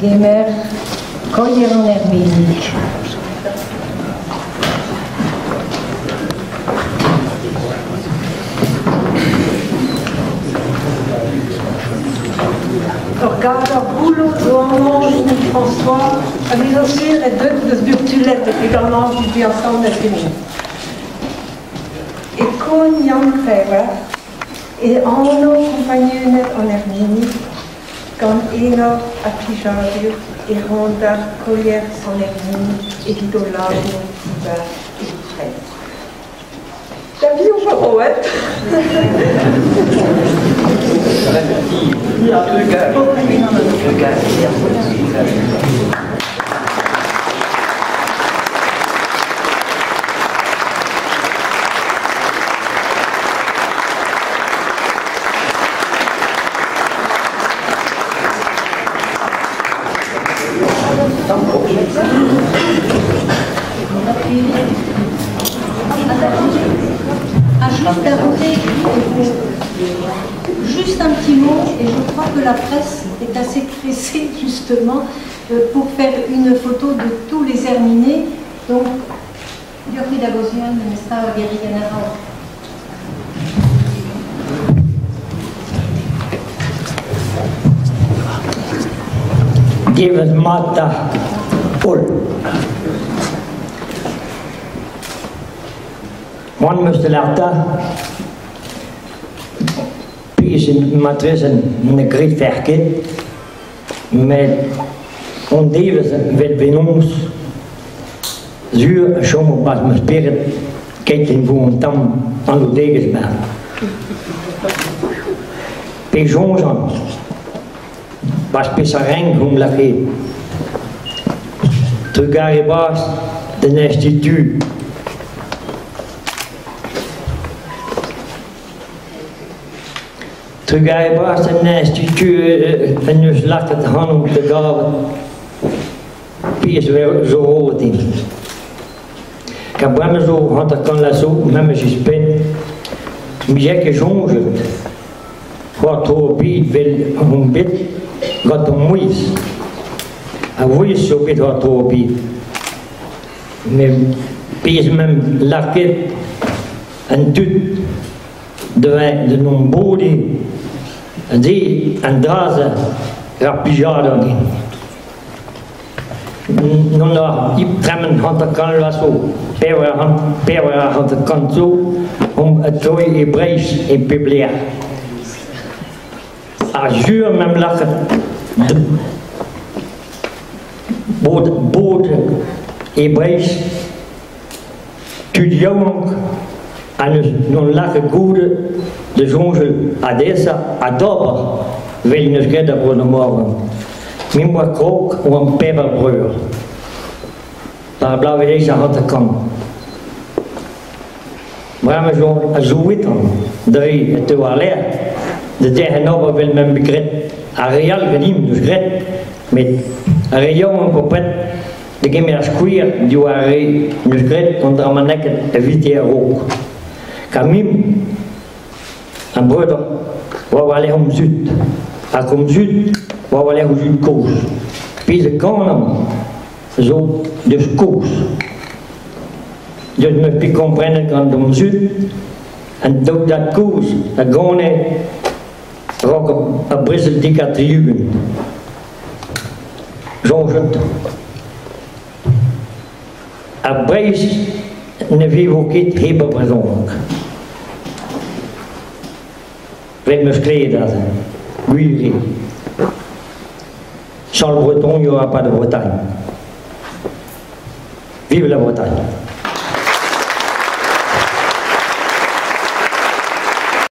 Gemer Kolier an Erminig. Ur gador goullo zo amañ hini François ha me zo sur eo deuet deus Burtulet evit amañ evit asambles ganin. E koun Yann Fever e anv kompagnuned an Erminig gant enor ha plijadur e ran d'ar Kolier Sant Erminig evit o labour dibar evit Breizh. Da biv vo roet? Ah, juste à juste un petit mot, et je crois que la presse est assez pressée justement pour faire une photo de tous les herminés. Donc, Dioc'h da gaozeal memestra ur gerienn a-raok. Devet mat da holl. C'hoant 'm eus da lârta pezh matrezen ne gredfec'h ket met hon devezh 'vel penaos sur e chomo 'barzh ma spered keit en vo an tamm anaoudegezh-mañ. Pe soñjan 'barzh peseurt renk omp lakaet. Trugarez bras d'an Institut. Trugarez bras d'an Institut en deus lakaet ac'hanomp da gavet pezh zo roet din. Ka bremañ zo 50 vloaz zo, memes ouzhpenn, 'mije ket soñjet c'hoar tro bed 'vel on bet gant hon mouezh. Ar vouezh zo bet war tro bed. Met pezh 'meump lakaet an dud da 'n om bodiñ se an dra-se ra plijadur din. N'on ur hep tremen 50 vloaz zo, 54 zo, omp a-toiñ e Breizh e pep lec'h. Ar sur 'm em lakaet bod e Breizh tud yaouank ha n'on lakaet goude da soñjal ha dezhañ ha d'ober 'vel n'eus graet ar Bro-Morvan. Me 'm boa krog oan pevar breur. War bloavezh 50. Bremañ zo a zo dre e teu war-lerc'h da derc'hen ober 'vel m'em bet graet. Ar re all ganimp 'deus graet, met ar re yaouank o pred da gemer skouer diwar ar re 'neus graet an dra-ma-neket evite a-raok. Kar mimp, an breudeur, oa war-lerc'h hom zud, hag hom zud oa war-lerc'h o zud kozh. Pezh a ganomp zo deus kozh. Deus 'meus bet komprenet gant hom zud, an daou dad kozh a gane 'raok ar brezel 70. Soñjet. Ha Breizh ne vevo ket hep ar brezhoneg. Ret 'm eus klevet aze. Gwir eo. Sans le breton, il n'y aura pas de Bretagne. Vive la Bretagne!